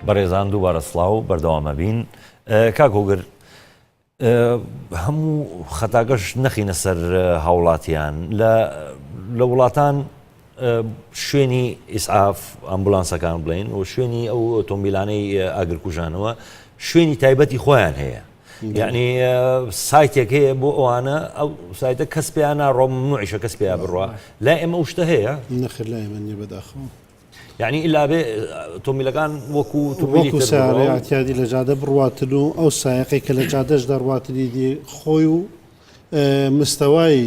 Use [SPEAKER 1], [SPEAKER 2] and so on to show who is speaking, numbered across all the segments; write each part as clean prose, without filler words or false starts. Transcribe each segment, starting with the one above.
[SPEAKER 1] بەڕێزان دووبارە سڵاو بەردەوامەبین کاک هۆگر هەموو خەتاکەش نەخینە سەر هاوڵاتیان لە لە وڵاتان شوێنی ئیسعاف ئەمبولانسەکان بڵین و شوێنی ئەو ئۆتۆمبیلانەی ئاگرکوژانەوە شوێنی تایبەتی خۆیان هەیە یعنی سایتێک هەیە بۆ ئەوانە ئەو سایتە کەس پێیان ناڕۆ ممنوعیشە کەس پێیا بڕوا لای ئێمە ئەو شتە هەیە؟
[SPEAKER 2] نەخێر لای ئێمە نییە بەداخەوە.
[SPEAKER 1] یعنی ئیلا بێ ئۆتۆمبیلەکان وەکو ئۆتۆمبیلی
[SPEAKER 2] وەکو
[SPEAKER 1] تر
[SPEAKER 2] سەیارەی
[SPEAKER 1] بڕوا و
[SPEAKER 2] ئیعتیادی لە جادە بڕواتن و ئەو سایەقەی کە لە جادەش دەڕواتنی دی خۆی و مستەوای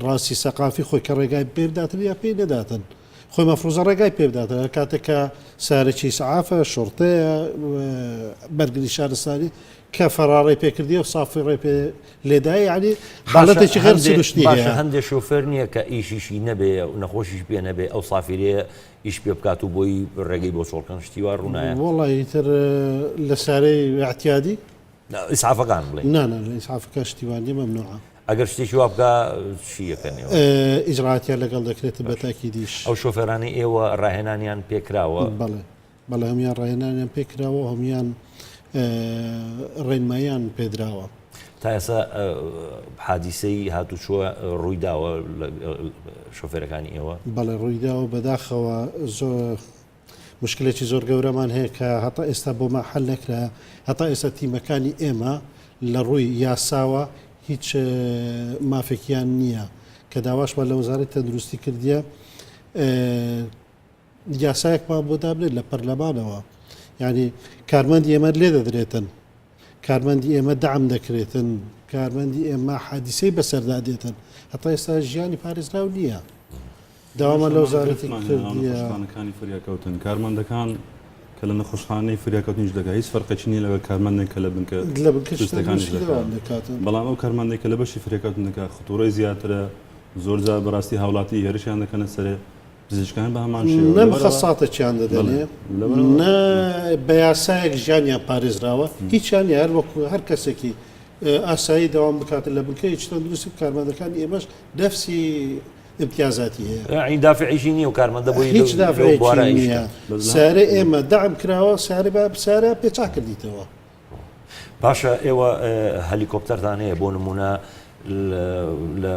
[SPEAKER 2] ڕاستی سەقافی خۆی کە ڕێگای پێ بداتن یا پێی نەداتن خۆی مەفروزە ڕێگای پێ بداتن هەر کاتێک کە سارێکی ئیسعافە شوڕتەیە بەرگری شارستانی کە فەراڕەی پێکردیە و سافی ڕێ پێ لێدایە یعنی حالەتێکی غەر سروشتی
[SPEAKER 1] باشە هەندێ شۆفێر نییە کە ئیشیشی نەبێ و نەخۆشیش پێ نەبێ ئەو سافیرەیە ئیش پێ بکات و بۆی ڕێگەی بۆ چۆڵکەن شتی وا ڕوونایە
[SPEAKER 2] وەڵی ئیتر لە سارەی اعتیادی
[SPEAKER 1] ئیسعافەکان بڵێ
[SPEAKER 2] نا نا لە ئیسعافەکە شتی وا نییە مەمنوعە
[SPEAKER 1] ئەگەر شتێکی وا بکا چی ئەکەن ئێوە؟
[SPEAKER 2] ئیجرائاتیان لەگەڵ دەکرێت بە تاکیدیش.
[SPEAKER 1] ئەو شۆفێرانەی ئێوە ڕاهێنانیان پێکراوە؟
[SPEAKER 2] بەڵێ بەڵێ هەموویان ڕاهێنانیان پێکراوە و هەموویان ڕێنماییان پێدراوە.
[SPEAKER 1] تا ئێستا حادیسەی هاتوچۆ ڕوویداوە لە شۆفێرەکانی ئێوە؟
[SPEAKER 2] بەڵێ ڕوویداوە بەداخەوە زۆر موشکلێکی زۆر گەورەمان هەیە کە هەتا ئێستا بۆمان حەل نەکرایە، هەتا ئێستا تیمەکانی ئێمە لە ڕووی یاساوە هیچ مافێکیان نییە کە داواشمان لە وەزارەتی تەندروستی کردیە یاسایەکمان بۆ دابنێت لە پەرلەمانەوە یعنی کارمەندی ئێمە لێ دەدرێتن کارمەندی ئێمە دەعم دەکرێتن، کارمەندی ئێمە حادیسەی بەسەردا دێتن، هەتا ئێستا ژیانی پارێزراو نییە. داوامان لە وەزارەتی کردیە.
[SPEAKER 3] نەخۆشخانەکانی فریاکەوتن کارمەندەکان کە لە نەخۆشخانەی فریاکەوتنیش دەکات هیچ فەرقێکی نییە لەگەڵ کارمەندێک کە لە بنکە
[SPEAKER 2] لە بنکە
[SPEAKER 3] تروستەکانیش
[SPEAKER 2] تەندروستی
[SPEAKER 3] دەکات
[SPEAKER 2] دەوام دەکاتن.
[SPEAKER 3] بەڵام ئەو کارمەندێک کە لە بەشی فریاکەوتن دەکات خطورەی زیاترە زۆر جار بەڕاستی هاوڵاتی هێرشیان دەکەنە سەرێ پزیشکان بە هەمان شێوە
[SPEAKER 2] نە
[SPEAKER 3] لەبەرئەوە
[SPEAKER 2] مخەساتێکیان
[SPEAKER 3] بەڵێ
[SPEAKER 2] دەدەنێ
[SPEAKER 3] لەبەرئەوە
[SPEAKER 2] نە بە یاسایەک ژیانیان پارێزراوە هیچیان نیە هەر وەکو هەر کەسێکی ئاسایی دەوام بکاتن لە بنکەیەکی تەندروستی کارمەندەکانی ئێمەش نەفسی ئیمتیازاتی هەیە.
[SPEAKER 1] یەعنی دافعیشی نیە و کارمەندە بۆی
[SPEAKER 2] هیچ
[SPEAKER 1] لەو
[SPEAKER 2] دافعێکی
[SPEAKER 1] بوارە ئیش
[SPEAKER 2] نییە.
[SPEAKER 1] کات.
[SPEAKER 2] سەیارەی ئێمە دەعم کراوە سەیارەی بە سەیارە پێچا کردیتەوە.
[SPEAKER 1] باشە ئێوە هەلیکۆپتەرتان هەیە بۆ نمونە لە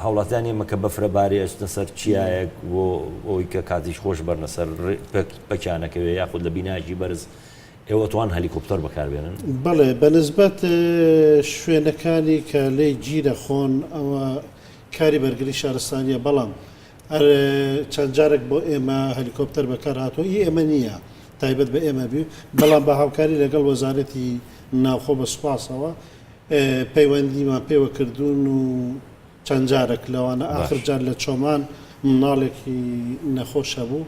[SPEAKER 1] هاوڵاتیانی ئێمە کە بەفرە بارێ ئەچنە سەر چیایەک بۆ ئەوەی کە کاتیش خۆش بەرنە سەر پەکیانەکەوێ یاخود لە بینایەکی بەرز ئێوە توان هەلیکۆپتەر بەکاربێنن؟
[SPEAKER 2] بەڵێ بەنسبەت شوێنەکانی کە لێی گیرە خۆن ئەوە کاری بەرگری شارستانیە بەڵام چەند جارێک بۆ ئێمە هەلیکۆپتەر بەکار هاتووە ئی ئێمە نییە تایبەت بە ئێمە بی بەڵام بە هاوکاری لەگەڵ وەزارەتی ناوخۆ بە سوپاسەوە پەیوەندیمان پێوە کردوون و چەند جارێک لەوانە ئاخر جار لە چۆمان مناڵێکی نەخۆش هەبوو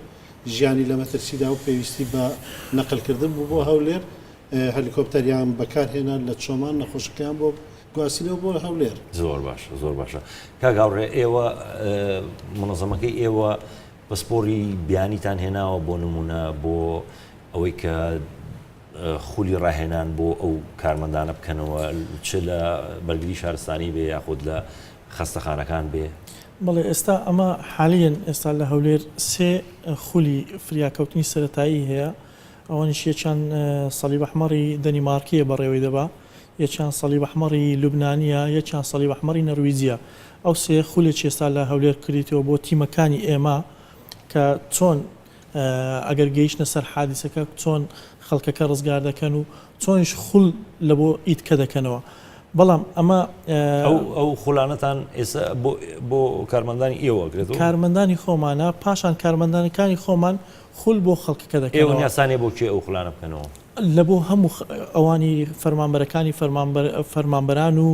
[SPEAKER 2] ژیانی لە مەترسیدا و پێویستی بە نەقلکردن بوو بۆ هەولێر هەلیکۆپتەریان بەکارهێنا لە چۆمان نەخۆشەکەیان بۆ گواستینەوە بۆ هەولێر.
[SPEAKER 1] زۆر باشە زۆر باشە کاک هاوڕێ ئێوە منەزەمەکەی ئێوە پسپۆڕی بیانیتان هێناوە بۆ نمونە بۆ ئەوەی کە خولی ڕاهێنان بۆ ئەو کارمەندانە بکەنەوە چ لە بەرگری شارستانی بێ یاخود لە خەستەخانەکان بێ؟
[SPEAKER 4] بەڵێ ئێستا ئەمە حالیەن ئێستا لە هەولێر سێ خولی فریاکەوتنی سەرەتایی هەیە ئەوانیش یەکیان سەلیب ئەحمەڕی دەنیمارکیە بەڕێوەی دەبا یەکیان سەلیب ئەحمەڕی لوبنانیە یەکیان سەلیب ئەحمەڕی نەرویجیە ئەو سێ خولێکی ئێستا لە هەولێر کردیتەوە بۆ تیمەکانی ئێمە کە چۆن ئەگەر گەیشتنە سەر حادیسەکە چۆن خەڵکەکە ڕزگار دەکەن و چۆنیش خول لە بۆ ئیتکە دەکەنەوە بەڵام ئەمە
[SPEAKER 1] ئەو ئەو خولانەتان ئێستا بۆ بۆ کارمەندانی ئێوە ئەکرێتەوە؟
[SPEAKER 4] کارمەندانی خۆمانە پاشان کارمەندانەکانی خۆمان خول بۆ خەڵکەکە
[SPEAKER 1] ئێوە
[SPEAKER 4] دەکەنەوە.
[SPEAKER 1] نیازتان بۆ کێ ئەو خولانە بکەنەوە؟
[SPEAKER 4] لە بۆ هەموو ئەوانی فەرمانبەرەکانی فەرمانبەر فەرمانبەران و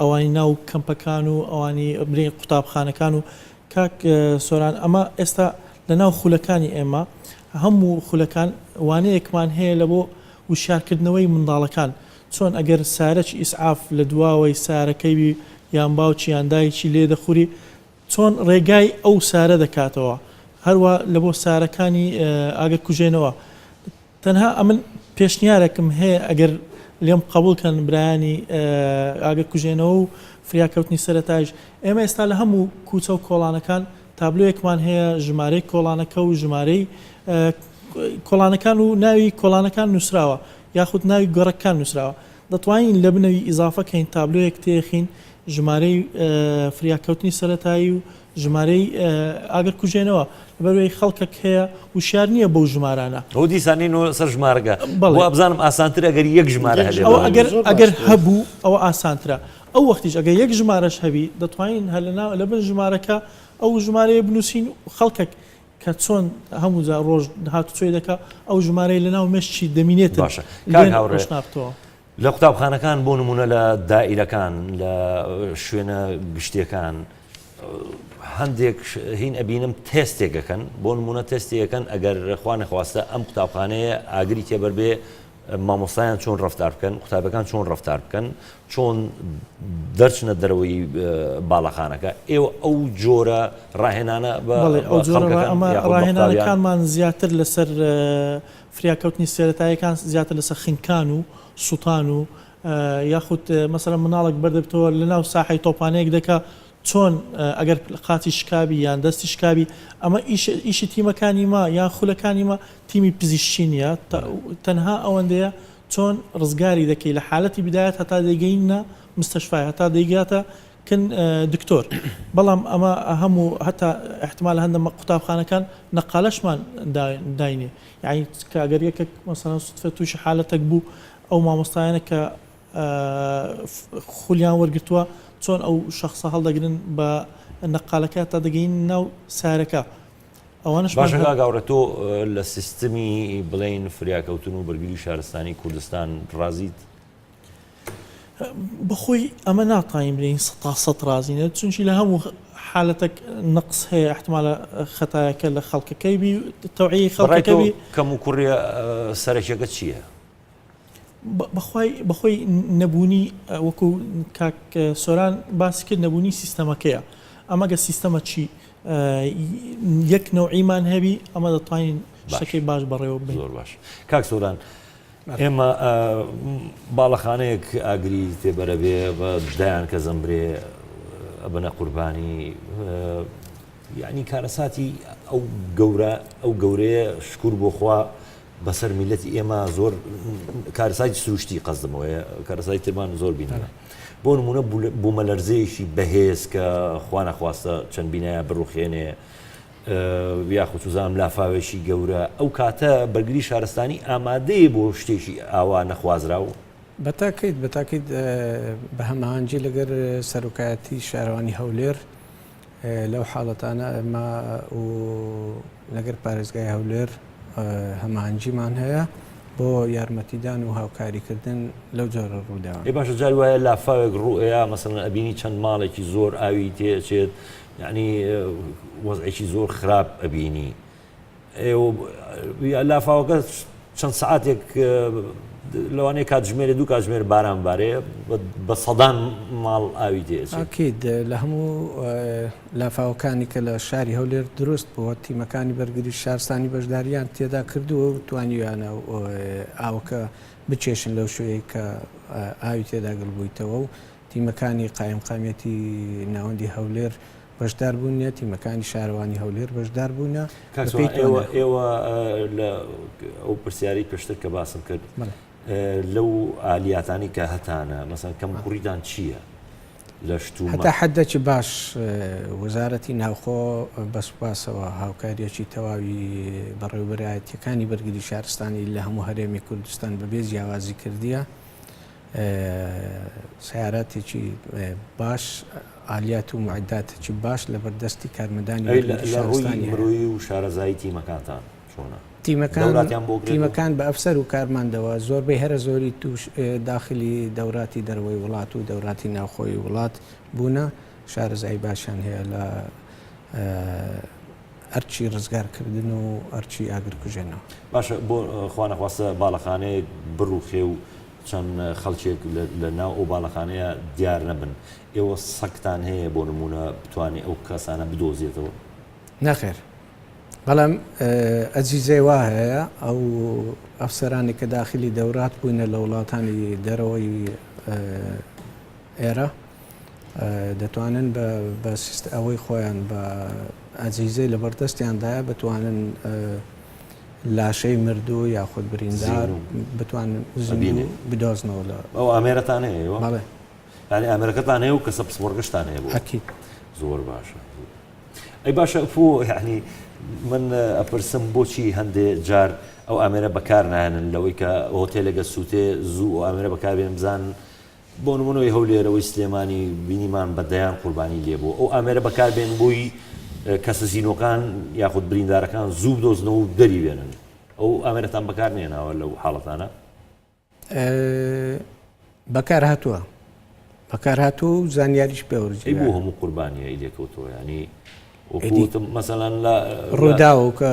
[SPEAKER 4] ئەوانی ناو کەمپەکان و ئەوانی بلێین قوتابخانەکان و کاک سۆران ئەمە ئێستا لە ناو خولەکانی ئێمە هەموو خولەکان وانەیەکمان هەیە لە بۆ وشیارکردنەوەی منداڵەکان چۆن ئەگەر سارەکی ئیسعاف لە دواوەی سارەکەی یان باوکی یان دایکی لێ دەخوری چۆن ڕێگای ئەو سارە دەکاتەوە هەروا لە بۆ سارەکانی ئاگر کوژێنەوە تەنها ئەمن پێشنیارێکم هەیە ئەگەر لێم قبوڵ کەن برایانی ئاگر کوژێنەوە و فریاکەوتنی سەرەتایش ئێمە ئێستا لە هەموو کوچە و کۆڵانەکان تابلۆیەکمان هەیە ژمارەی کۆڵانەکە و ژمارەی کۆڵانەکان و ناوی کۆڵانەکان نووسراوە یاخود ناوی گەڕەکەکان نووسراوە دەتوانین لە بنەوی ئیزافە کەین تابلۆیەک تێخین ژمارەی فریاکەوتنی سەرەتایی و ژمارەی ئاگر کوژێنەوە لەبەرئەوەی خەڵکەک هەیە وشیار نییە بەو ژمارانە.
[SPEAKER 1] ئەوە دیسان نینەوە سەر ژمارەکە وابزانم ئاسانترە ئەگەر یەک ژمارە هەبێ.
[SPEAKER 4] ئەوە ئەگەر ئەگەر هەبوو ئەوە ئاسانترە ئەو وەختیش ئەگەر یەک ژمارەش هەبی دەتوانین هەر لەناو لەبن ژمارەکە ئەو ژمارەیە بنووسین و خەڵکەک کە چۆن هەموو جار ڕۆژ هاتوچۆی دەکا ئەو ژمارەی لەناو مێشکی دەمینێتن
[SPEAKER 1] باشە کاک هاوڕێ ڕۆشنابتەوە. لە قوتابخانەکان بۆ نموونە لە دائیرەکان لە شوێنە گشتیەکان هەندێک هین ئەبینم تێستێک ئەکەن بۆ نموونە تێستی ئەکەن ئەگەر خوا نەخواستە ئەم قوتابخانەیە ئاگری تێبەر بێ مامۆستایان چۆن ڕەفتار بکەن قوتابەکان چۆن ڕەفتار بکەن چۆن دەرچنە دەرەوەی باڵەخانەکە ئێوە ئەو جۆرە ڕاهێنانە بە
[SPEAKER 4] ئەو جۆرە ئەمە ڕاهێنانەکانمان زیاتر لەسەر فریاکەوتنی سەرەتاییەکان زیاتر لەسەر خنکان و سوتان و یاخود مەسەلەن مناڵێک بەردەبتەوە لەناو ساحەی تۆپانەیەک دەکا چۆن ئەگەر قاچی شکابی یان دەستی شکابی ئەمە ئیشی تیمەکانی ما یان خولەکانی ما تیمی پزیشکی نییە تەنها ئەوەندەیە چۆن ڕزگاری دەکەی لە حالەتی بدایەت هەتا دەیگەینە مستەشفای هەتا دەیگاتە کن دکتۆر بەڵام ئەمە هەموو هەتا احتمال هەندە قوتابخانەکان نەقالەشمان داینێ یعنی کە ئەگەر یەکێک مەسەلەن سوتفە تووشی حالەتێک بوو ئەو مامۆستایانە کە خولیان وەرگتووە چۆن ئەو شخصە هەڵدەگرن بە نەقالەکە تا دەگەین ناو سارەکە ئەوانش
[SPEAKER 1] باشە کاک هاوڕێ تۆ لە سیستمی بڵێین فریاکەوتن و بەرگری شارستانی کوردستان ڕازیت؟
[SPEAKER 4] بەخۆی ئەمە ناتوانین بلێین سەتا سەت ڕازینە چونکی لە هەموو حالەتەک نەقس هەیە احتمالە خەتایەکە لە خەڵکەکەی بی تەوعی خەڵکەکە بی
[SPEAKER 1] کەم و کوڕیە سەرەکیەکە چییە؟
[SPEAKER 4] بەخوای بەخۆی نەبوونی وەکو کاک سۆران باسی کرد نەبوونی سیستەمەکەیە ئەمە گە سیستەمە چی یەک نەوعیمان هەبی ئەمە دەتوانین شتەکەی باش بەڕێوە ببەین.
[SPEAKER 1] زۆر باش کاک سۆران ئێمە باڵەخانەیەک ئاگری تێبەرەبێ بە دایان کە زەمبرێ ئەبنە قوربانی یعنی کارەساتی ئەو گەورە ئەو گەورەیە شکور بۆخوا بەسەر میلەتی ئێمە زۆر کارەساتی سروشتی قەزدمەوەیە کارەساتی ترمان زۆر بینە بۆ نمونە بوومەلەرزەیەکی بەهێز کە خوانەخواستە چەند بینایە بڕوخێنێ یاخود چوزانم لافاوێکی گەورە، ئەو کاتە بەرگری شارستانی ئامادەیە بۆ شتێکی ئاوا نەخوازراو؟
[SPEAKER 5] بەتاکید بەتاکید بە هەماهەنگی لەگەر سەرۆکایەتی شارەوانی هەولێر لەو حاڵەتانە ئێمە و لەگەر پارێزگای هەولێر هەماهەنگیمان هەیە بۆ یارمەتیدان و هاوکاریکردن لەو جۆرە ڕووداوانە.
[SPEAKER 1] ئێ باشە جاری وایە لافاوێک ڕووئەیا مەسەلەن ئەبینی چەند ماڵێکی زۆر ئاوی تێ ئەچێت یعنی وەزعێکی زۆر خراپ ئەبینی لافاوەکە چەند سعاتێک لەوانەیە کاتژمێرێ دوو کاتژمێر باران بارێ بە سەدان ماڵ ئاوی تێ
[SPEAKER 5] ئەکید لە هەموو لافاوەکانی کە لە شاری هەولێر دروست بووە تیمەکانی بەرگری شارستانی بەشداریان تێدا کردووە و توانیویانە ئاوەکە بکێشن لەو شوێی کە ئاوی تێدا گڵبوویتەوە و تیمەکانی قایمقامیەتی ناوەندی هەولێر بەشدار بوونە، تیمەکانی شارەوانی هەولێر بەشدار بوونە.
[SPEAKER 1] کاک سۆران ئێوە ئێوە لە ئەو پرسیارەی پێشتر کە باسم کرد لەو ئالیاتانی کە هەتانە مەسەن کەم کوڕیتان چییە لە شتومە؟
[SPEAKER 5] هەتا حدێکی باش وەزارەتی ناوخۆ بە سوپاسەوە هاوکارییەکی تەواوی بەڕێوەبەرایەتییەکانی بەرگری شارستانی لە هەموو هەرێمی کوردستان بەبێ جیاوازی کردیە. سەیاراتێکی باش ئالیات و معداتێکی باش لەبەر دەستی کارمەندانی
[SPEAKER 1] ئەی لە ڕووی مرۆیی و شارەزایی تیمەکانتان چۆنە؟
[SPEAKER 5] تیمەکان تیمەکان بە ئەفسەر و کارمەندەوە زۆربەی هەرە زۆری توش داخلی دەوراتی دەرەوەی وڵات و دەوراتی ناوخۆی وڵات بوونە شارەزایی باشیان هەیە لە ئەرکی ڕزگارکردن و ئەرکی ئاگرکوژێنەوە.
[SPEAKER 1] باشە بۆ خوانەخواستە باڵەخانەیەک بڕوخێ و چەند خەڵکێک لە ناو ئەو باڵەخانەیە دیار نەبن ئێوە سەگتان هەیە بۆ نمونە بتوانێ ئەو کەسانە بدۆزێتەوە؟
[SPEAKER 5] نەخێر بەڵام ئەجیزەی وا هەیە ئەو ئەفسەرانی کە داخلی دەورات بووینە لە وڵاتانی دەرەوەی ئێرە دەتوانن بە ئەوەی خۆیان بە ئەجیزەی لەبەردەستیاندایە بتوانن. لاشەی مردوو یاخود بریندار بتوانن زیندوو بدۆزنەوە لە
[SPEAKER 1] ئەو ئامێرەتان هەیە ئێوە؟
[SPEAKER 5] بەڵێ.
[SPEAKER 1] یانی ئامێرەکەتان هەیە و کەسە پسپۆڕەکەشتان هەیە بۆ؟
[SPEAKER 5] ئەکید.
[SPEAKER 1] زۆر باشە. ئەی باشە فۆ یعنی من ئەپرسم بۆچی هەندێ جار ئەو ئامێرە بەکار نایەنن لەوەی کە هۆتێلێکە سووتێ زوو ئەو ئامێرە بەکاربێنن بزانن بۆ نمونەوەی هەولێرەوەی سلێمانی بینیمان بە دەیان قوربانی لێبوو ئەو ئامێرە بەکاربێن بۆی کەسە زینۆکان یاخود بریندارەکان زوو بدۆزنەوە و دەری بێنن ئەو ئامێرەتان بەکار نێناوە لەو حاڵەتانە؟
[SPEAKER 5] بەکار هاتووە بەکار هاتووە و زانیاریش
[SPEAKER 1] ئەی
[SPEAKER 5] پێوەرگیراوە.
[SPEAKER 1] بۆ هەموو قوربانیە ی لێکەوتەوە یانی وەکو وتم مەسەلەن لە
[SPEAKER 5] ڕووداو کە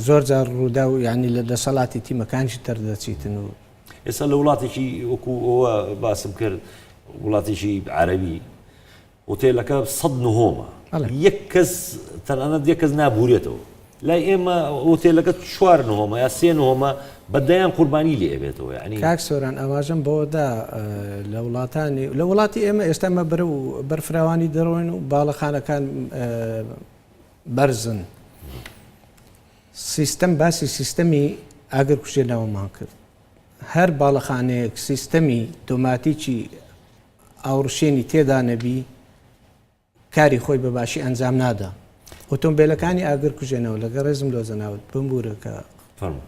[SPEAKER 5] زۆر جار ڕووداو یانی لە دەسەڵاتی تیمەکانیش دەردەچیتن و.
[SPEAKER 1] ئێستا لە وڵاتێکی وەکو ئەوە باسم کرد وڵاتێکی عەرەبی هۆتێلەکە سەد نهۆمە یەک کەس تەنانەت یەک کەس نابورێتەوە لای ئێمە هۆتێلەکە چوار نهۆمە یا سێ نهۆمە بە دەیان قوربانی لێ ئەبێتەوە یعنی
[SPEAKER 5] کاک سۆران ئاماژەم بەوەدا لە وڵاتانی لە وڵاتی ئێمە ئێستا مە بەرەو بەرفراوانی دەڕۆین و باڵەخانەکان بەرزن سیستەم باسی سیستەمی ئاگر کوژێنەوەمان کرد هەر باڵەخانەیەک سیستەمی تۆماتیکی ئاوڕشێنی تێدا نەبی کاری خۆی بە باشی ئەنجام نادا. ئۆتۆمبێلەکانی ئاگر کوژێنەوە لەگەڵ ڕێزم لۆ جەنابت بمبورە کە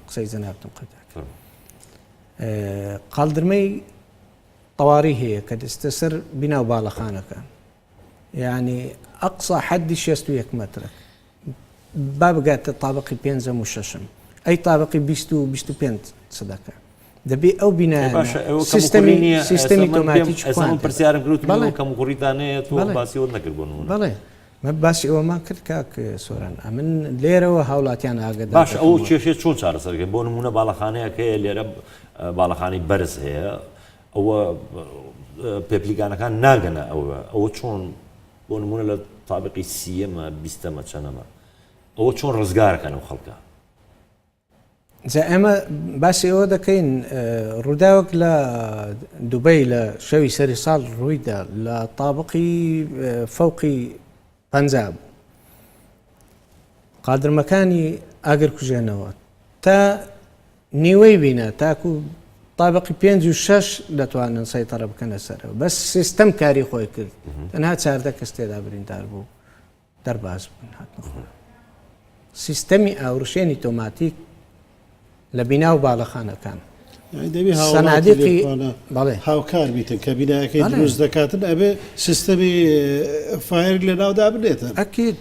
[SPEAKER 5] قسەی جەنابتم قەتع کرد. قاڵدرمەی تەواری هەیە کە دەستە سەر بینا و باڵەخانەکان یعنی ئەقسا حەدی 61 مەترە با بگاتە تابقی پێنجەم و شەشەم ئەی تابقی 20 و 25 چ دەکا دەبێ ئەو بینایانە
[SPEAKER 1] باشە ئێوە
[SPEAKER 5] سیستەمی
[SPEAKER 1] کەموکوڕی نییە
[SPEAKER 5] سیستەمی
[SPEAKER 1] ئێستا من پێم
[SPEAKER 5] تۆماتیکی
[SPEAKER 1] ئێستا
[SPEAKER 5] خۆیان
[SPEAKER 1] من
[SPEAKER 5] تێدا
[SPEAKER 1] پرسیارم کرد وتم
[SPEAKER 5] بەڵێ
[SPEAKER 1] ئێوە کەموکوڕیتان هەیە تۆ
[SPEAKER 5] بەڵێ
[SPEAKER 1] باسی ئەوەت نەکرد بۆ نموونە
[SPEAKER 5] بەڵێ من باسی ئەوەمان کرد کاک سۆران ئەمن لێرەوە هاوڵاتیان ئاگەدار
[SPEAKER 1] باشە ئەو
[SPEAKER 5] دەکەمەوە.
[SPEAKER 1] کێشەیە چۆن چارەسەر دەکرێت بۆ نموونە باڵەخانەیەک هەیە لێرە باڵەخانەی بەرز هەیە ئەوە پێپلیکانەکان ناگەنە ئەوە ئەوە چۆن بۆ نموونە لە تابقی سیەمە بیستەمە چەنەمە ئەوە چۆن ڕزگارەکەن ئەو خەڵکە؟
[SPEAKER 5] جا ئێمە باسی ئەوە دەکەین ڕووداوێک لە دوبەی لە شەوی سەری ساڵ ڕوویدا لە تابقی فەوقی پەنجا بوو قادرمەکانی ئاگر کوژێنەوە تا نیوەی بینە تاکو تابقی پێنج و شەش دەتوانن سەیتەڕە بکەنە سەرەوە بەس سیستەم کاری خۆی کرد تەنها چاردە کەس تێدا بریندار بوو دەرباز بوون هاتنە خۆرەوە. سیستەمی ئاوڕشێنی تۆماتیک لە بینا و باڵەخانەکان.
[SPEAKER 2] یانی دەبی هاوڵاتی
[SPEAKER 5] سەنادیقی
[SPEAKER 2] لێبخوانە
[SPEAKER 5] بەڵێ.
[SPEAKER 2] هاوکار بیتن کە بینایەکەی
[SPEAKER 5] بەڵێ.
[SPEAKER 2] دروست دەکاتن ئەبێ سیستەمی fire لە ناودا بنێتن.
[SPEAKER 5] ئەکید.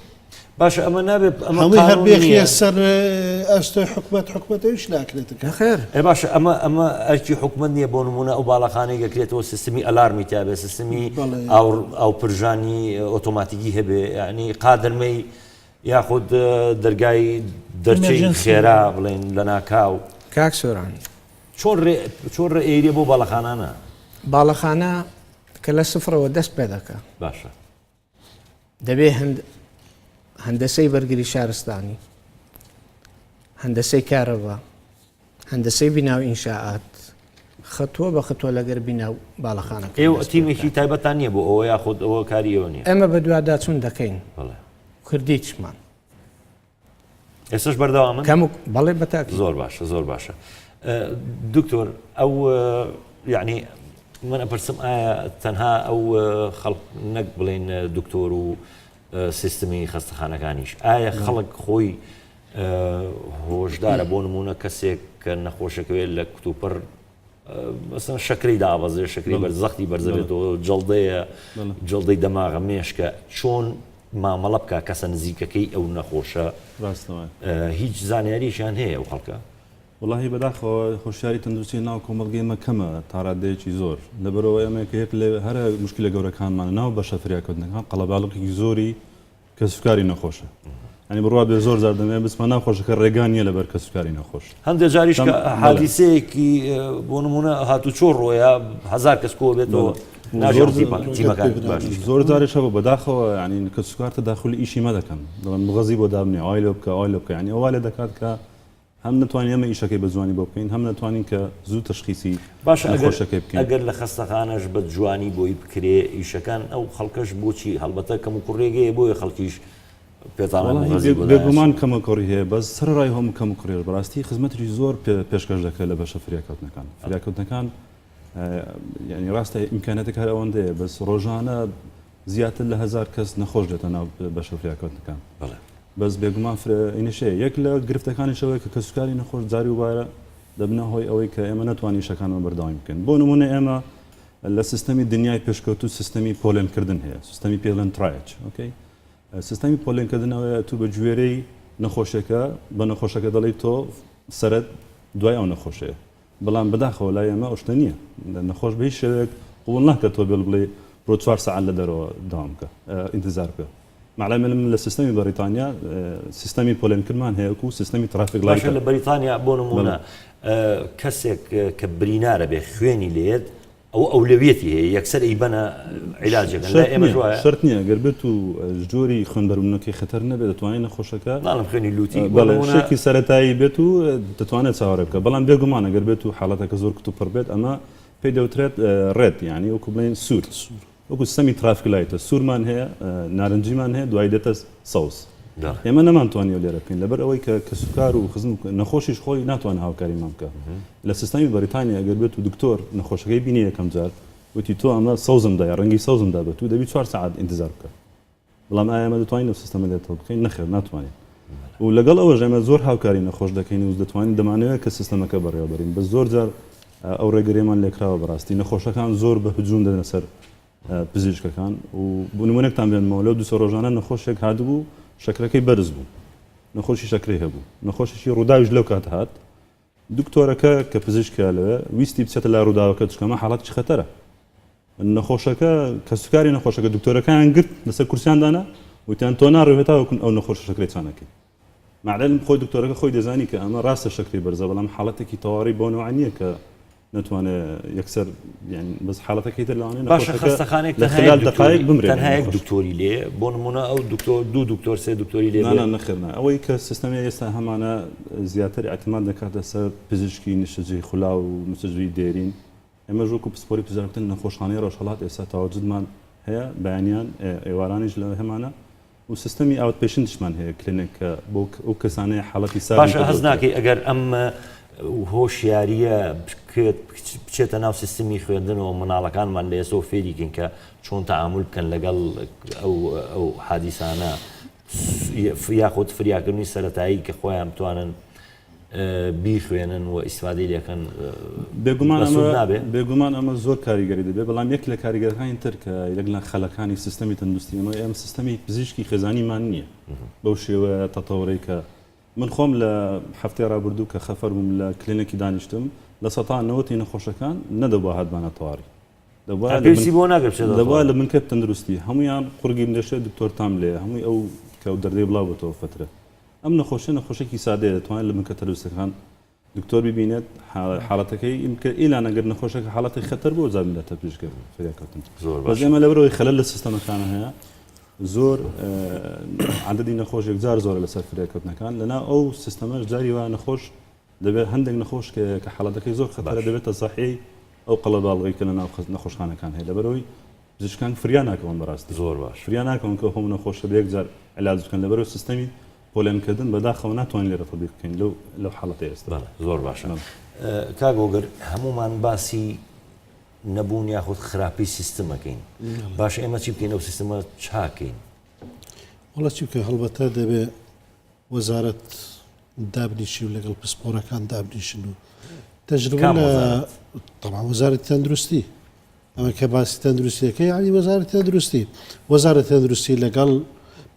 [SPEAKER 1] باشە ئەمە نابێ ئەمە
[SPEAKER 2] هەمووی هەر
[SPEAKER 1] قانون
[SPEAKER 2] بێخیە
[SPEAKER 1] نییە.
[SPEAKER 2] سەر ئەستۆی حکومەت حکومەت ئەویش ناکرێتن کاکە.
[SPEAKER 5] نەخێر.
[SPEAKER 1] ئێ باشە ئەمە ئەمە ئەرکی حکومەت نییە بۆ نموونە ئەو باڵەخانەی دەکرێتەوە سیستمی ئەلارمی تیابێ سیستمی
[SPEAKER 2] بەڵێ.
[SPEAKER 1] ئاو ئاوپرژانی ئۆتۆماتیکی هەبێ یعنی قادرمەی یاخود دەرگای دەرچەی
[SPEAKER 4] Emergency.
[SPEAKER 1] خێرا بڵێن لەناکاو.
[SPEAKER 5] کاک سۆران.
[SPEAKER 1] چۆن ڕێ چۆن ڕێ ئەیرێ بۆ باڵەخانانە؟
[SPEAKER 5] باڵەخانە کە لە سفرەوە دەست پێ دەکا.
[SPEAKER 1] باشە.
[SPEAKER 5] دەبێ هەندەسەی بەرگری شارستانی، هەندەسەی کارەبا، هەندەسەی بینا و ئینشائات خەتووە بە خەتووە لەگەر بینا و باڵەخانەکان
[SPEAKER 1] ئێوە
[SPEAKER 5] دەست پێ
[SPEAKER 1] تیمێکی
[SPEAKER 5] بکات.
[SPEAKER 1] تایبەتتان نییە بۆ ئەوە یاخود ئەوە کاری ئێوە نییە؟
[SPEAKER 5] ئێمە بەدواداچوون دەکەین،
[SPEAKER 1] بەڵێ.
[SPEAKER 5] کردیشمان.
[SPEAKER 1] ئێستاش بەردەوامن؟
[SPEAKER 5] کەم و بەڵێ بە تاکید.
[SPEAKER 1] زۆر باشە زۆر باشە دکتۆر ئەو یعنی من ئەپرسم ئایا تەنها ئەو خەڵک نەک بڵێن دکتۆر و سیستمی خەستەخانەکانیش ئایا خەڵک خۆی هۆشدارە بۆ نمونە کەسێک کە نەخۆشەکەوێت لە کتوپڕ مەسەن شەکرەی دابەزێ شەکری بەرز زەختی بەرزەبێتەوە جەڵدەیە جەڵدەی دەماغە مێشکە چۆن مامەڵە بکە کەسە نزیکەکەی ئەو نەخۆشە هیچ زانیاریشیان هەیە ئەو خەڵکە
[SPEAKER 3] وڵی بەداخەوە هۆشیاری تەندروستی ناو کۆمەڵگەی ئێمە کەمە تاڕادەیەکی زۆر لەبەرەوە ئێمە کە یەک لە هەرە مشکلە گەورەکانمان ناو بەشە فریاکەوتنەکان قەڵەباڵقێکی زۆری کەسوکاری نەخۆشە یانی بڕوا بێ زۆر جار دەمەوێت بچمە ناو خۆشەکە ڕێگا نییە لەبەر کەسوکاری نەخۆش
[SPEAKER 1] هەندێک جاریش کە
[SPEAKER 3] حادیسەیەکی
[SPEAKER 1] بۆ نمونە هاتوچۆ ڕۆیە هەزار کەس کۆ بێتەوە زۆر
[SPEAKER 3] زۆر جارێک هەبوو بەداخەوە ینی کەسوکار تەداخلی ئیشی مە دەکەن دەڵێن مغەزی بۆ دابنێ ئای لۆ بکە ئای لۆ بکە ینی ئەوە لێ دەکات کە هەم نەتوانین ئێمە ئیشەکەی بە جوانی بۆ بکەین هەم نەتوانین کە زوو تەشخیسی
[SPEAKER 1] باشە ئەگەر
[SPEAKER 3] نەخۆشەکەی بکەین.
[SPEAKER 1] ئەگەر لە خەستەخانەش بە جوانی بۆی بکرێ ئیشەکان ئەو خەڵکەش بۆچی هەڵبەتە کەم و کوڕێک هەیە بۆیە خەڵکیش پێتانە مغەزی بۆ دانەچێت؟
[SPEAKER 3] بێگومان کەموکوڕی هەیە، بەس سەرەڕای هەموو کەموکوڕیش بەڕاستی خزمەتێکی زۆر پێشکەش دەکرێت لە بەشە فریاکەوتنەکان. فریاکەوتنەکان یانی ڕاستە ئیمکانیاتەکە هەر ئەوەندەیە، بەس ڕۆژانە زیاتر لە هەزار کەس نەخۆش دێتە ناو بەشە فریاکەوتنەکان. بەس بێگومان ئینیش هەیە. یەک لە گرفتەکانیش ئەوەیە کە کەسوکاری نەخۆش جاری وبارە دەبنە هۆی ئەوەی کە ئێمە نەتوانین ئیشەکانمان بەردەوامی بکەین. بۆ نموونە ئێمە لە سیستەمی دنیای پێشکەوتوو سیستەمی پۆلێنکردن هەیە، سیستەمی پێڵێن triage، okay؟ سیستەمی پۆلێنکردن ئەوەیە تو بە گوێرەی نەخۆشیەکە بە نەخۆشەکە دەڵێی تۆ سەرت دوای ئەو نەخۆشەیە. بەڵام بەداخەوە لای ئێمە ئەو شتە نییە. نەخۆش بە هیچ شێوەیەک قبوڵ ناکات تۆ بێڵ بڵێی بڕۆ چوار سەعات لە دەرەوە دەوام بکە، ئینتیزار بکە. مەعلای من لە سیستەمی بەریتانیا سیستەمی پۆلێنکردمان هەیە وەکو سیستەمی traffic light ە.
[SPEAKER 1] باشە لە بەریتانیا بۆ نموونە کەسێک کە برینارە بێ خوێنی لێت ئەوە ئەولەویەتی هەیە یەکسەر ئەیبەنە عیلاجەکەن لای ئێمەش وایە؟
[SPEAKER 3] شەرت نییە گەر بێت و جۆری خوێنبەربوونەکەی خەتەر نەبێت دەتوانێت نەخۆشەکە
[SPEAKER 1] ناڵێم خوێنی لوتی بۆ
[SPEAKER 3] بەڵێ
[SPEAKER 1] نموونە
[SPEAKER 3] شتێکی سەرەتایی بێت و دەتوانێت چاوەڕێ بکات بەڵام بێگومان ئەگەر بێت و حاڵەتەکە زۆر کتوپڕ بێت ئەمە پێی دەوترێت red یانی وەکو بڵێین سوور وەکو سیستەمی traffic light ە سوورمان هەیە نارنجیمان هەیە دوای دێتە سەوز ئێمە نەمانتوانیوە لێرە بکەین لەبەر ئەوەی کە کەسوکار و خزم نەخۆشیش خۆی ناتوانێت هاوکاریمان بکە لە سیستەمی بەریتانیا ئەگەر بێت و دکتۆر نەخۆشەکەی بینی یەکەم جار وتی تۆ ئەمە سەوزم دایە ڕەنگی سەوزم دا بە تو دەبی چوار سەعات ئینتزار بکە بەڵام ئایا ئێمە دەتوانین ئەو سیستەمە لێ تەواو بکەین؟ نەخێر ناتوانین. و لەگەڵ ئەوەش ئێمە زۆر هاوکاری نەخۆش دەکەین و دەتوانین دەمانەوێت کە سیستەمەکە بەڕێوەبەرین بەس زۆر جار ئەو ڕێگریەمان لێکراوە بەڕاستی نەخۆشەکان زۆر بە هجوم دەدەنە سەر پزیشکەکان و بۆ نمونەکتان بێنمەوە لەو دوسە ڕۆژانە نەخۆشێک هاتبوو شەکرەکەی بەرز بوو نەخۆشی شەکرەی هەبوو نەخۆشێکی ڕووداویش لەو کات هات دکتۆرەکە کە پزیشکە لەوێ ویستی بچێتە لای ڕووداوەکە چونکە ئەمە حاڵەتێکی خەتەرە نەخۆشەکە کەسوکاری نەخۆشەکە دکتۆرەکەیان گرت لەسەر کورسیان دانا وتیان تۆ ناڕۆی هەتاوەکو ئەو نەخۆشە شەکرەی چانەکەی معلم خۆی دکتۆرەکە خۆی دەزانی کە ئەمە ڕاستە شەکری بەرزە بەڵام حاڵەتێکی تەواری بۆ نەوە نییە کە نەتوانێت یەکسەر یان بەس حاڵەتەکەی تر لەوانەیە
[SPEAKER 1] باشە خەستەخانێک
[SPEAKER 3] لە خلال دقایق بمرێت
[SPEAKER 1] تەنها یەک دکتۆری لێ بۆ نمونە ئەو دکتۆر دوو دکتۆر سێ دکتۆری لێ
[SPEAKER 3] نا نەخێر نا ئەوەی کە سیستەمی ئێستا هەمانە زیاتر اعتماد دەکاتە سەر پزیشکی نیشتەجێی خولاو و نیشتەجێی دێرین ئێمەش وەکو پسپۆری پزیشکتن نەخۆشخانەی ڕۆژهەڵات ئێستا تەواجدمان هەیە بەیانیان ئێوارانیش لە هەمانە و سیستەمی outpatient یشمان هەیە کلینیک کە بۆ ئەو کەسانەی حاڵەتی ساردی
[SPEAKER 1] باشە هەست
[SPEAKER 3] پێدەوترێت.
[SPEAKER 1] ناکەی ئەگەر ئەم هۆشیارییە بکرێت بچێتە ناو سیستمی خوێندنەوە منداڵەکانمان لە ئێستەوە فێری کەین کە چۆن تەعامول بکەن لەگەڵ ئەو ئەو حادیسانە یاخود فریاکردنی سەرەتایی کە خۆیان بتوانن بیخوێنن و ئیسفادەی لێکەن
[SPEAKER 3] بێگومان
[SPEAKER 1] بەسوود
[SPEAKER 3] ئەمە
[SPEAKER 1] نابێ؟
[SPEAKER 3] بێگومان ئەمە زۆر کاریگەری دەبێت بەڵام یەک لە کاریگەرەکانی تر کە یەک لە خەلەکانی سیستەمی تەندروستی ئێمە ئێمە سیستەمی پزیشکی خێزانیمان نییە بەو شێوە تەتەوەرەی کە من خۆم لە هەفتەی ڕابردوو کە خەفەر بووم لە کلینێکی دانیشتم لە سەتا نەوەتی نەخۆشەکان نەدەبوو هاتبانە تەواری دەبوایە لە
[SPEAKER 1] پێویستی بۆ ناکرد بچێتە
[SPEAKER 3] دەبوایە
[SPEAKER 1] تەواری.
[SPEAKER 3] لە بنکە تەندروستی هەموویان قوڕگیم دەشێت دکتۆر تام لێیە هەمووی ئەو کە ئەو دەردەی بڵاو بۆتەوە فەترە ئەم نەخۆشیە نەخۆشێکی سادەیە دەتوانێت لە بنکە تەندروستەکان دکتۆر ببینێت حاڵەتەکەی ئیمکە ئیلان ئەگەر نەخۆشەکە حاڵەتی خەتەر بۆ جا بنێتە پزیشکە فریاکەوتن
[SPEAKER 1] زۆر
[SPEAKER 3] بەس
[SPEAKER 1] باشە
[SPEAKER 3] ئێمە لەبەرەوەی خەلەل لە سیستەمەکانە هەیە زۆر عەدەدی نەخۆش یەکجار زۆرە لەسەر فریاکەوتنەکان لەناو ئەو سیستەمەش جاری وا نەخۆش دەبێت هەندێک نەخۆش کە کە حاڵەتەکەی زۆر خەتەرە
[SPEAKER 1] باش
[SPEAKER 3] دەبێتە زەحیەی ئەو قەڵەباڵغی کە لەناو نەخۆشخانەکان هەیە لەبەرەوەی پزیشکان فریا ناکەون بەڕاستی
[SPEAKER 1] زۆر باش.
[SPEAKER 3] فریا ناکەون کە هەموو نەخۆشە بە یەک جار عیلاج بکەن لەبەرەوەی سیستەمی پۆلێنکردن بەداخەوە ناتوانین لێرە تەتبیق بکەین لەو لەو حاڵەتەی ئێستا.
[SPEAKER 1] بەڵێ زۆر باشە
[SPEAKER 3] بەڵێ.
[SPEAKER 1] کاک هۆگر هەموومان باسی نەبوون یاخود خراپی سیستم ئەکەین باشە ئێمە چی بکەین ئەو سیستمە چاکەین؟
[SPEAKER 2] وەڵا چی بکەین هەڵبەتە دەبێ وەزارەت دابنیشی و لەگەڵ پسپۆرەکان دابنیشن و تەجروبە
[SPEAKER 1] کام
[SPEAKER 2] لە
[SPEAKER 1] وەزارەت؟
[SPEAKER 2] تەبعەن وەزارەتی تەندروستی ئەمە کە باسی تەندروستیەکە یعنی وەزارەتی تەندروستی وەزارەتی تەندروستی لەگەڵ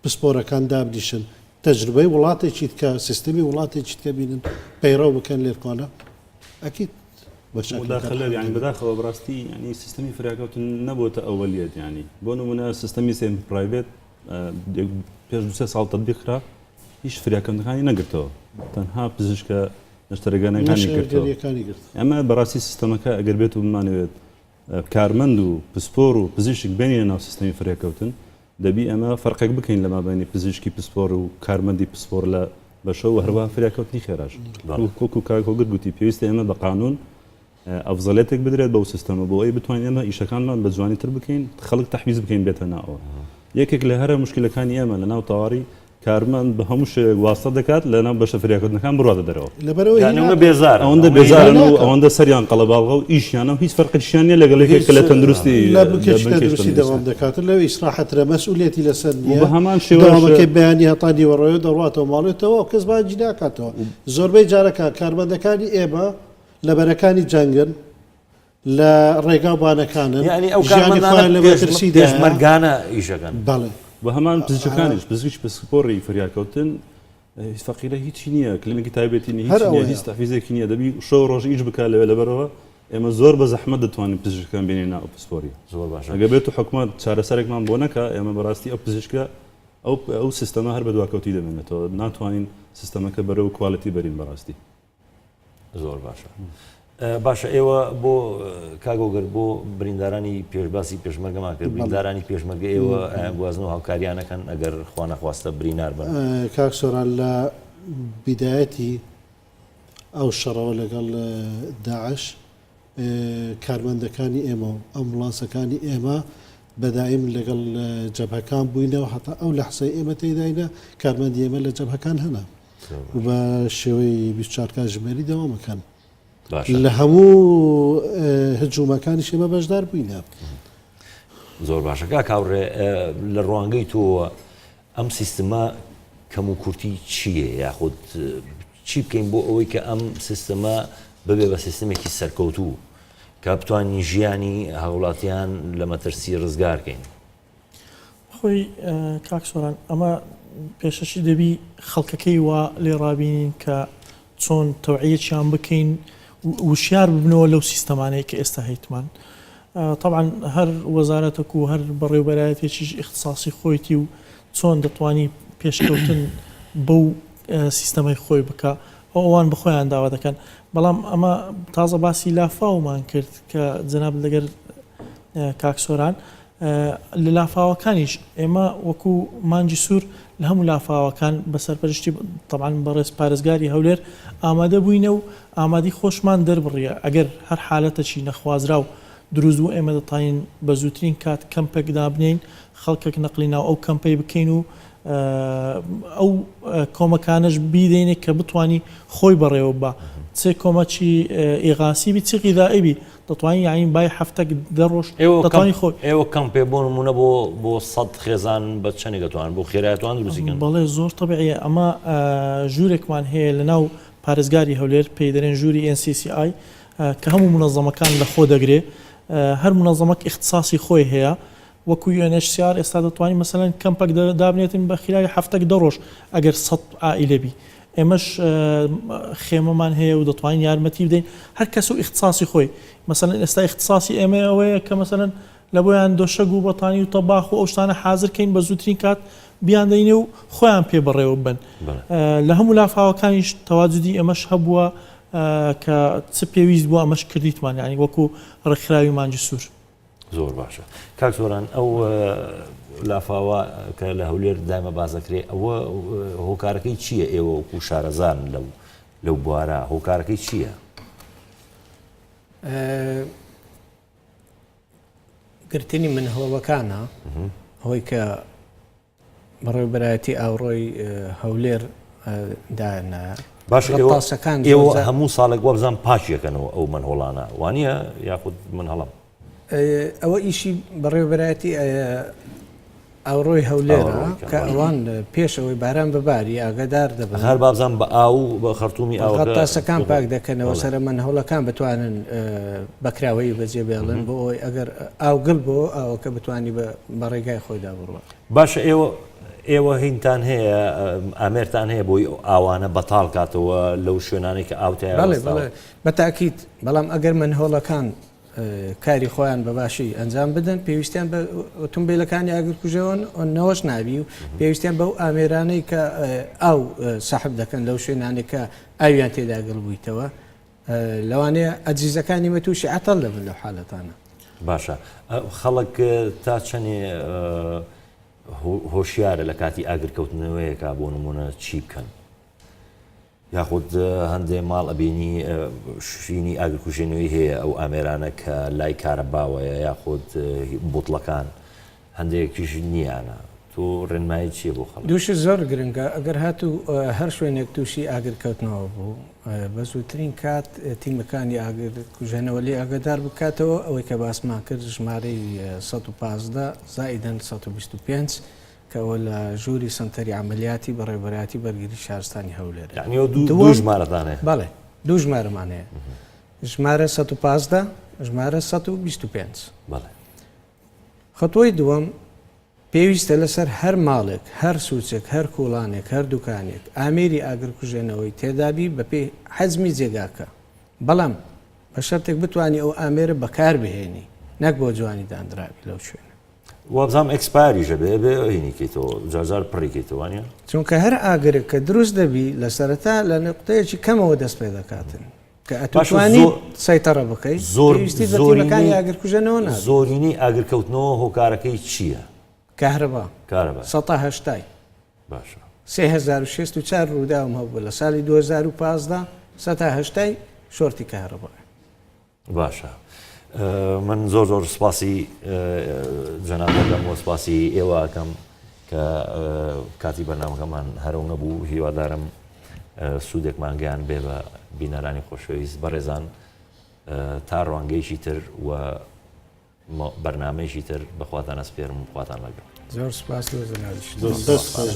[SPEAKER 2] پسپۆرەکان دابنیشن تەجروبەی وڵاتێکی تکە سیستمی وڵاتێکی تکە بینن پەیڕەو بکەن لێرکۆنە ئەکید
[SPEAKER 3] مداخلە یعنی بەداخەوە بەڕاستی یعنی سیستەمی فریاکەوتن نەبۆتە ئەوەلیەت یعنی بۆ نمونە سیستەمی semi private پێش دوسێ ساڵ تطبیق کرا هیچ فریاکەوتنەکانی نەگرتەوە تەنها پزیشکە نەشتەرگەنەکانی گرتەوە ئەمە بەڕاستی سیستەمەکە ئەگەر بێت و بمانەوێت کارمەند و پسپۆر و پزیشک بێنینە ناو سیستەمی فریاکەوتن دەبی ئەمە فەرقێک بکەین لە مابەینی پزیشکی پسپۆر و کارمەندی پسپۆر لە بەشە و هەروەها فریاکەوتنی خێراش وەکو کاک هۆگر گوتی پێویستە ئێمە بە قانون ئەفزەلێتێک بدرێت بەو سیستەمە بۆ ئەوەی بتوانین ئێمە ئیشەکانمان بە جوانی تر بکەین خەڵک تەحویز بکەین بێتە ناوەوە یەکێک لە هەرە مشکلەکانی ئێمە لە ناو تەواری. کارمەند بە هەموو شێوەیەک واستە دەکات لە ناو بەشە فریاکەوتنەکان بڕواتە دەرەوە.
[SPEAKER 2] لەبەرئەوەی
[SPEAKER 1] یانی
[SPEAKER 2] هی
[SPEAKER 1] ئەوەندە
[SPEAKER 2] ناکەن.
[SPEAKER 1] بێزارن
[SPEAKER 3] ئەوەندە
[SPEAKER 1] ئەوەندە هی
[SPEAKER 3] بێزارن و
[SPEAKER 2] ناکەن.
[SPEAKER 3] ئەوەندە سەریان قەڵەباڵغە و ئیشیانە و هیچ فەرقێکیشیان نییە لەگەڵ یەکێک
[SPEAKER 2] هیچ
[SPEAKER 3] کە لە تەندروستی
[SPEAKER 2] لە
[SPEAKER 3] لە
[SPEAKER 2] بنکێکی
[SPEAKER 3] بنکەی
[SPEAKER 2] تەندروستی
[SPEAKER 3] تەندروستی.
[SPEAKER 2] دەوام دەکاتن لەوێ ئیسراحەترە مەسئولیەتی لەسەر
[SPEAKER 3] و
[SPEAKER 2] نییە
[SPEAKER 3] بە هەمان شێوەش
[SPEAKER 2] دەوامەکەی بەیانی هەتا نیوەڕۆیە دەڕواتەوە ماڵێ تەواو کەس بانگی ناکاتەوە زۆربەی جارەکان کارمەندەکانی ئێمە لە بەرەکانی جەنگن لە ڕێگا و بانەکانن
[SPEAKER 1] یانی ئەو
[SPEAKER 2] ژیانی
[SPEAKER 1] کارمەندانە
[SPEAKER 2] خۆیان لە مەترسیدایە
[SPEAKER 1] پێشمەرگانە ئیشەکەن.
[SPEAKER 2] بەڵێ.
[SPEAKER 3] و هەمان پزیشکەکانیش پزیشکی پسپۆڕی فریاکەوتن هیچ فەقیرە هیچی نییە کلینیکی تایبەتی نیە
[SPEAKER 2] هەر
[SPEAKER 3] هیچی نیە
[SPEAKER 2] ئەوەیە.
[SPEAKER 3] هیچ تەحفیزێکی نییە دەبی شەو ڕۆژ ئیش بکات لەوێ لەبەرەوە ئێمە زۆر بە زەحمەت دەتوانین پزیشکەکان بێنینە ناو ئەو پسپۆریە
[SPEAKER 1] زۆر باشە.
[SPEAKER 3] ئەگەر بێت و حکومەت چارەسەرێکمان بۆ نەکا ئێمە بەڕاستی ئەو پزیشکە ئەو ئەو سیستەمە هەر بە دواکەوتی دەمێنێتەوە ناتوانین سیستەمەکە بەرەو quality بەرین بەڕاستی.
[SPEAKER 1] زۆر باشە باشە ئێوە بۆ کاگۆگەر بۆ بریندارانی پێشباسی پێشمەرگەمان کرد بریندارانی پێشمەرگە ئێوە گوازن و هاوکاریانەکەن ئەگەر خوا نەخواستە برینار بن
[SPEAKER 2] کاک سۆران لە بیدایەتی ئەو شەڕەوە لەگەڵ داعش کارمەندەکانی ئێمە و ئەمبولانسەکانی ئێمە بەدایم لەگەڵ جەبهەکان بووینەوە هەتا ئەو لەحسەی ئێمە تێداینە کارمەندی ئێمە لە جەبهەکان هەنە و بە شێوەی 24 کاتژمێری دەوامەکەن لە هەموو هجوومەکانیش ئێمە بەشدار بووینە.
[SPEAKER 1] زۆر باشە کاک هاوڕێ لە ڕوانگەی تۆوە ئەم سیستمە کەم و کورتی چییە یاخود چی بکەین بۆ ئەوەی کە ئەم سیستمە ببێ بە سیستمێکی سەرکەوتوو کە بتوانین ژیانی هاوڵاتیان لە مەترسی ڕزگارکەین؟
[SPEAKER 4] خۆی کاک سۆران ئەمە پێشەشی دەبی خەڵکەکەی وا لێ ڕابینین کە چۆن تەوعیەکیان بکەین وشیار ببنەوە لەو سیستەمانەی کە ئێستا هەیتمان تەبعەن هەر وەزارەتەک و هەر بەڕێوبەرایەتێکیش ئیختساسی خۆیتی و چۆن دەتوانی پێشکەوتن بەو سیستەمەی خۆی بکا ئەو ئەوان بەخۆیان داوا دەکەن بەڵام ئەمە تازە باسی لافاومان کرد کە جەنابت لەگەر کاک سۆران لە لافاوەکانیش ئێمە وەکو مانگی سوور لە هەموو لافاوەکان بە سەرپەرشتی تەبعەن بەڕێز پارێزگاری هەولێر ئامادە بووینە و ئامادەی خۆشمان دەربڕیە ئەگەر هەر حالەتەکی نەخوازراو دروست بوو ئێمە دەتانین بە زووترین کات کەمپێک دابنێین خەڵکەک نەقلی ناو ئەو کەمپەی بکەین و ئەو کۆمەکانەش بیدەینێ کە بتوانی خۆی بەڕێوە ببا چ کۆمەکی ئیغاسی بی چ غیذائی بی دەتوانی یانی بای هەفتەک دە ڕۆژ
[SPEAKER 1] ئێوە کەم
[SPEAKER 4] دەتوانی خۆی
[SPEAKER 1] ئێوە کەمپێ بۆ نمونە بۆ بۆ سەد خێزان بە چەنێک دەتوان بۆ خێرایە توان دروستی کەن؟
[SPEAKER 4] بەڵێ زۆر تەبیعیە ئەمە ژوورێکمان هەیە لە ناو پارێزگاری هەولێر پێی دەرێن ژووری NCCI کە هەموو مونەزەمەکان لە خۆ دەگرێ هەر مونەزەمەک ئیختساسی خۆی هەیە وەکو UNHCR ئێستا دەتوانی مەسەلەن کەمپەک دابنێتن بە خیلالی هەفتەک دە ڕۆژ ئەگەر سەد عائیلە بی ئێمەش خێمەمان هەیە و دەتوانین یارمەتی بدەین هەر کەس و ئیختساسی خۆی مەسەلەن ئێستا ئیختساسی ئێمە ئەوەیە کە مەسەلەن لە بۆیان دۆشەگ و بەتانی و تەباخ و ئەو شتانە حازر کەین بە زووترین کات بیان دەینێ و خۆیان پێ بەڕێوە ببەن لە هەموو لافاوەکانیش تەواجودی ئێمەش هەبووە کە چ پێویست بووە ئەمەش کردیتمان یانی وەکو ڕێکخراوی مانگی سوور.
[SPEAKER 1] زۆر باشە کاک سۆران ئەو لافاوە کە لە هەولێر دایمە باس دەکرێ ئەوە هۆکارەکەی چییە ئێوە وەکو شارەزان لەو لەو بوارە هۆکارەکەی چییە؟
[SPEAKER 5] گرتنی من هۆڵەکانە هۆی کە بەڕێوبەرایەتی ئاوڕۆی هەولێر دایاننایە.
[SPEAKER 1] باشە ئێوە هەموو ساڵێک وابزانم پاکی ئەکەنەوە ئەو مەنهۆڵانە وانییە یاخود من هەڵەم؟
[SPEAKER 5] ئەوە ئیشی بەڕێوبەرایەتی ئاوڕۆی هەولێرە کە ئەوان پێش ئەوەی باران بباری ئاگادار دەبن.
[SPEAKER 1] هەر بابزانم بە ئاو بە خەرتومی ئاوەکە
[SPEAKER 5] غەتاسەکان پاک دەکەنەوە سەرە مەنهۆڵەکان بتوانن بەکراوەیی بەجێ بێڵن بۆ ئەوەی ئەگەر ئاو گل بۆ ئاوەکە بتوانی بە ڕێگای خۆیدا بڕوات.
[SPEAKER 1] باشە ئێوە ئێوە هینتان هەیە ئامێرتان هەیە بۆی ئەو ئاوانە بەتاڵ کاتەوە لەو شوێنانەی کە ئاو تیا
[SPEAKER 5] بەڵێ
[SPEAKER 1] وەستاوە؟
[SPEAKER 5] بەڵێ بە تاکید بەڵام ئەگەر مەنهۆڵەکان کاری خۆیان بە باشی ئەنجام بدەن پێویستیان بە ئۆتۆمبیلەکانی ئاگرکوژەوە نەوەش نابی و پێویستیان بەو ئامێرانەی کە ئاو سەحب دەکەن لەو شوێنانەی کە ئاویان تێدا گڵ بوویتەوە لەوانەیە ئەجیزەکانی مە تووشی عەتەڵ دەبن لەو حالەتانە.
[SPEAKER 1] باشە خەڵک تا چەنێ هۆشیارە لە کاتی ئاگرکەوتنەوەیەکا بۆ نمونە چی بکەن؟ یاخود هەندێ ماڵ ئەبینی شوینی ئاگرکوژێنەوەی هەیە ئەو ئامێرانە کە لای کارەباوەیە یاخود بوتڵەکان هەندێکیش نییانە. تۆ ڕێنمایی چییە بۆ خەڵک؟
[SPEAKER 5] دوو شت زۆر گرنگە، ئەگەر هاتوو هەر شوێنێک تووشی ئاگر کەوتنەوە بوو، بە زووترین کات تیمەکانی ئاگر کوژێنەوە لێ ئاگادار بکاتەوە، ئەوەی کە باسمان کرد ژمارەی 115 زائیدەن 125 کە ئەوە لە ژووری سەنتەری عەمەلیاتی بەڕێوەبەرایەتی بەرگری شارستانی هەولێرە.
[SPEAKER 1] یەعنی ئەو دوو ژمارەتان هەیە؟
[SPEAKER 5] بەڵێ دوو ژمارەمان هەیە، ژمارە 115 ژمارە 125.
[SPEAKER 1] بەڵێ.
[SPEAKER 5] خەتۆی دووەم، پێویستە لەسەر هەر ماڵێک، هەر سوچێک، هەر کوڵانێک، هەر دوکانێک ئامێری ئاگرکوژێنەوەی تێدابی بەپێی حەجمی جێگاکە، بەڵام بە شەرتێک بتوانی ئەو ئامێرە بەکار بهێنی نەک بۆ جوانی داندرابی لەو شوێنە.
[SPEAKER 1] وابزانم expire یش ئەبێ ئەبێ هینی کەیتەوە جار جار پڕی کەیتەوە وانیە؟
[SPEAKER 5] چونکە هەر ئاگرێک کە دروست دەبی لە سەرەتا لە نوقتەیەکی کەمەوە دەست پێ دەکاتن. کە
[SPEAKER 1] باشە
[SPEAKER 5] ئەتوانی
[SPEAKER 1] زۆر
[SPEAKER 5] سەیتەڕە بکەی
[SPEAKER 1] زۆر
[SPEAKER 5] پێویستی بە تیمەکانی
[SPEAKER 1] زۆرینەی
[SPEAKER 5] ئاگرکوژێنەوە نابێت.
[SPEAKER 1] زۆرینەی ئاگرکەوتنەوە هۆکارەکەی چییە؟
[SPEAKER 5] کەهرەبا
[SPEAKER 1] کارەبا
[SPEAKER 5] سەتا هەشتای.
[SPEAKER 1] باشە.
[SPEAKER 5] 3064 ڕووداوم هەبوو لە ساڵی 2015 سەتا هەشتای شۆرتی کەهرەبایە.
[SPEAKER 1] باشە من زۆر زۆر سپاسی جەناب دەکەم و سپاسی ئێوە ئەکەم کە کاتی بەرنامەکەمان هەرەو نەبوو هیوادارم سوودێکمان گەیان بێ بە بینەرانی خۆشەویست بەڕێزان تا ڕوانگەیەکی تر و بەرنمەیەکی تر بەخواتان ئەسپێرم خواتان لەگەڵ
[SPEAKER 5] زۆر سپاس لۆ جەنابیشت.
[SPEAKER 2] زۆر سپاس.